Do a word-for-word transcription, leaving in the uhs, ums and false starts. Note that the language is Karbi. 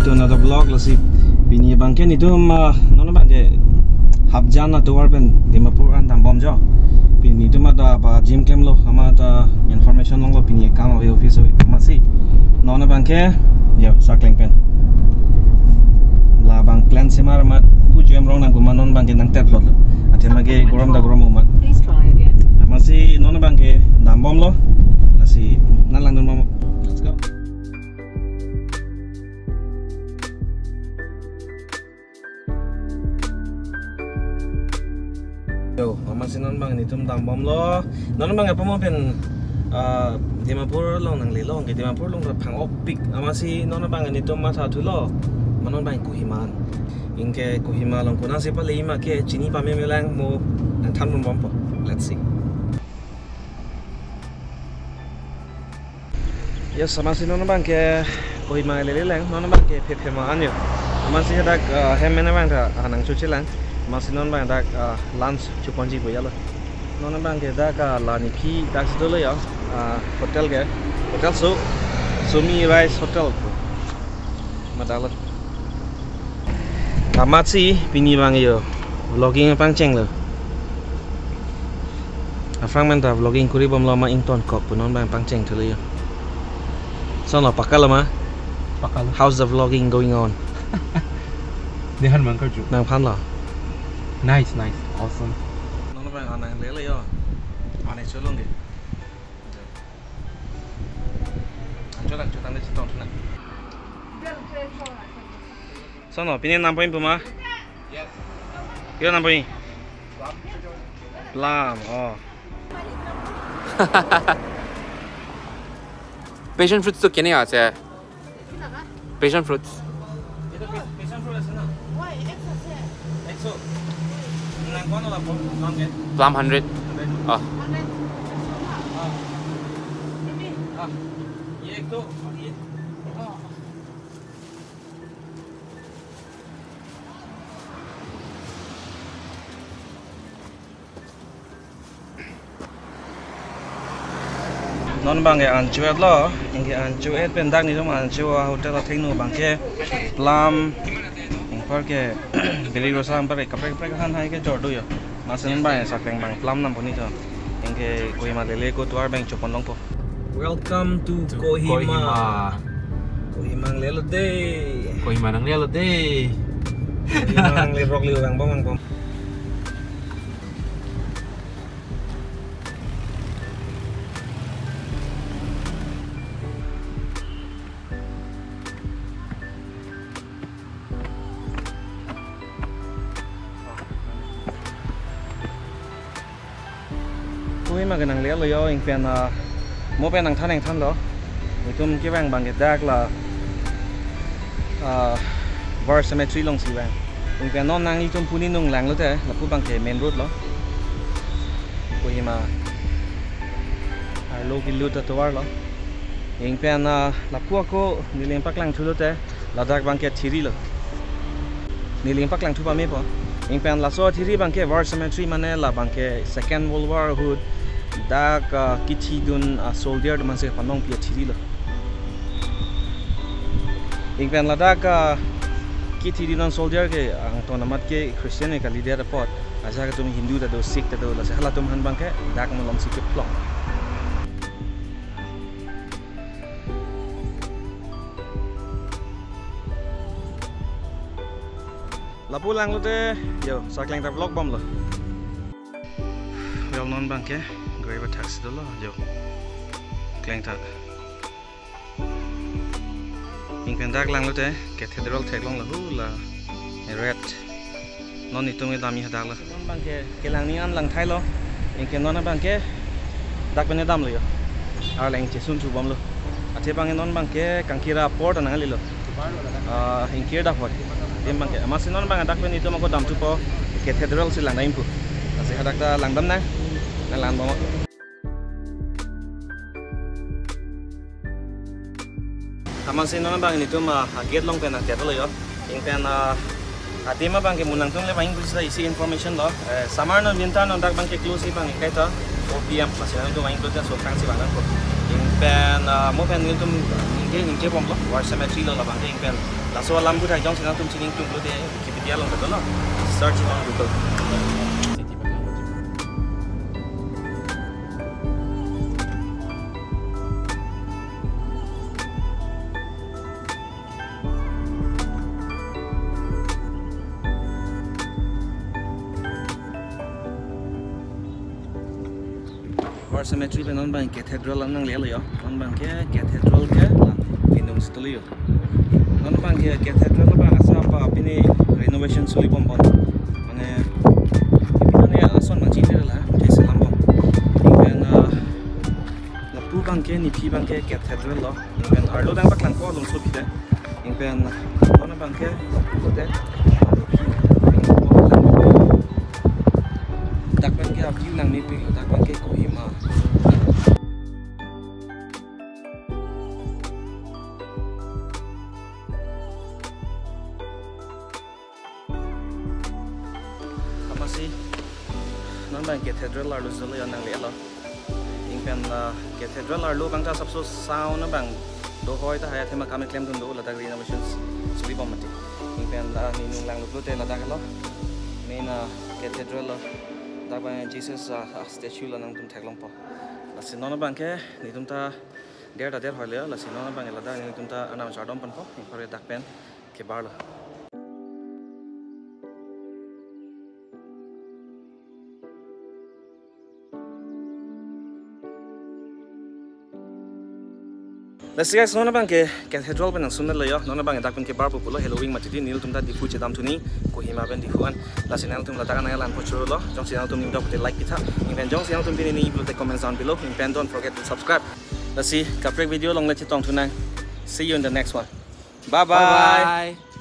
To another vlog, lasi pini abangke netum, ah, non abangke Hapjan atovar pen Dimapur an dambomlo. Pini netum ada ba gym klemlo, amat information longlo, pini akam ave office ave amatsi. Non abangke, ya, Sakleng pen. Labang plan semar amat pu juem rong nang kuma non abangke nangteplotlo. Athema ke gorom ta gorom amat. Please try again. Amatsi non abangke dambomlo. Lasi nang langdunbom. Let's go. Yo, amatsi non abang netum dambomlo. Non abang apa mo pen, ah, Dimapur along nanglelo, ke Dimapur along ta phang-okpik. Amatsi non abang netum mathathulo. Ma non abang Kohima an. Anke Kohima along konatsi pale ma ke chini pamemelang mo nangthanbompo. Let's see. Yes, amatsi non abangke Kohima lele lang, non abangke Phephema an yo. Amatsi dak, ah, hem mena abang ta, ah, nangchochelang. Amatsi non abang dak, ah, lunch choponji boyalo. Non abangke dak, ah, la nephi dak si dolo yo. Ah, hotel ke. Hotel so, Sumi Rice Hotel. Madalo. Amatsi pini abang yo vlogging pangchenglo. Aphrang pen ta vlogging kuribomlo ma ingtonkok pu non abang pangchengthulo yo. Sonlo, pakalo ma? Pakalo. How's the vlogging going on? Dehan mangkar ju. Nangphanlo? Nice, nice. Awesome. Non abang anang lele yo. Ane cholong ke. Anchot anchot ane chetong thuna. Sonlo, pini nampo in pu ma? Yes. Yo nampo in. Plum, oh. Passion fruits to kene ase? Passion fruits. Passion fruit ase na? Ekso. Nang kono la plum ke? Plum hundred. Hundred. Oh. Ah. Ye ek to, ye. Non abangke ancho-etlo, anke ancho-et pen dak netum ancho a-hotel athengno abangke plum, anparke beri rosa, anparke kaprek kaprek han hai kejor do yo. Amatsi non abang Sakleng abang plum nampo netum. Anke Kohima lele ko tovar abang chopon longpo. Welcome to Kohima. Kohima. Kohima nanglelo de. Kohima nanglelo de. Kohima nangle rok liu bang bom bang bom. Kohima ke nanglelo yo, anpen, ah, mo pen nangthan nangthanlo. Netum kevang abangke dak la, ah, War Cemetery alongsi vang. Anpen non nanglitum puni nung langlote, lapu abangke main road lo. Kohima arlo kelut atovar lo. Anpen, ah, lapu ako neli nangpaklangthulote, ladak abangke thiri lo. Neli nangpaklangthu pamepo. Anpen laso thiri abangke War Cemetery mane la abangke Second World War ahut dak, ah, kethidun, ah, soldier atum aphansi panongpi athiri lo. Anpen ladak, ah, kethidun a-soldier ke angton amat ke Christian ke kalidet apot, ajahak atum Hindu ta do, Sikh ta do, lasi halatum aphan abangke dak malomsi keplong. Lapu langlote, yo, Sakleng ta vlog bomlo. Yo, non abangke gari ba taxi dolo, yo. Kleng ta. Anpen dak langlote, cathedral theklonglo, hu la red. Non netum kedam-i hadak lo. Non abangke kelang ning an langthailo. Anke non abangke dak pen damlo yo. Arleng chesun chubomlo. Athe abangke non abangke Kankera port anang kalilo. Ah, Kankera port. Athema abangke. Amatsi non abang dak pen netum ako damthupo, cathedral si langdam pu. Lasi hadak ta langdam nang. Nang lang bom. Amatsi non abang netum, ah, gate along pen nangteplo yo. Anpen, ah, adim abangke mo nangtum le vang pusi isi information lo. Eh, summer non winter non dak abangke close abangke kaita four P M. Amatsi nangtum vang pusi so kangsi vang nangpo. Anpen And uh, mo pen nelitum ningje ningje bomlo, War Cemetery lo labang ke ingpen. Laso alam pu thai jongsi nangtum chini ingtung lo de Wikipedia along kedo lo. Search on Google. War Cemetery pen non bang cathedral an nanglelo yo. Non bang ke cathedral ke la pinung situli yo. Non bang ke cathedral bang asa apa pini renovation suli pon pon. Mane pini ne ason ma chini la, te selam pon. Ingpen uh, lapu bang ke niphi bang ke cathedral lo. Ingpen arlo dang bak lang ko along so pite. Ingpen non bang ke kote. Dak pen ke a-view nangnepi, dak pen ke Kohima. Amatsi non bang cathedral arlo jolo yo nanglelo. Ingpen uh, cathedral arlo bang ta sabso sound bang do hoi ta haya thema kami klemdun do ladak renovation suli pon mati. Ingpen uh, ne nung lang luklo te ladak lo. Main uh, cathedral lo. Dak bang Jesus uh, uh, statue lo nangtum theklongpo. Lasi non bang ke netum ta der ta der hoi le, lasi non bang ladak netum ta anam chardom ponpo. Ingpar dak pen kebar lo. Lasi guys, non bang ke cathedral pen nangsun lo yo, non bang dak pen kebar pulo, Halloween mati di, nelitum ta Diphu chedam thu ni, Kohima pen Diphu an. Lasi nangtum ladak an nanglang po choro lo, jongsi nangtum ning dok te like pitha, ingpen jongsi nangtum pini ning pulote comment down below, ingpen don't forget to subscribe. Lasi kaprek video along le chetong thu nang. See you in the next one. Bye bye. Bye bye.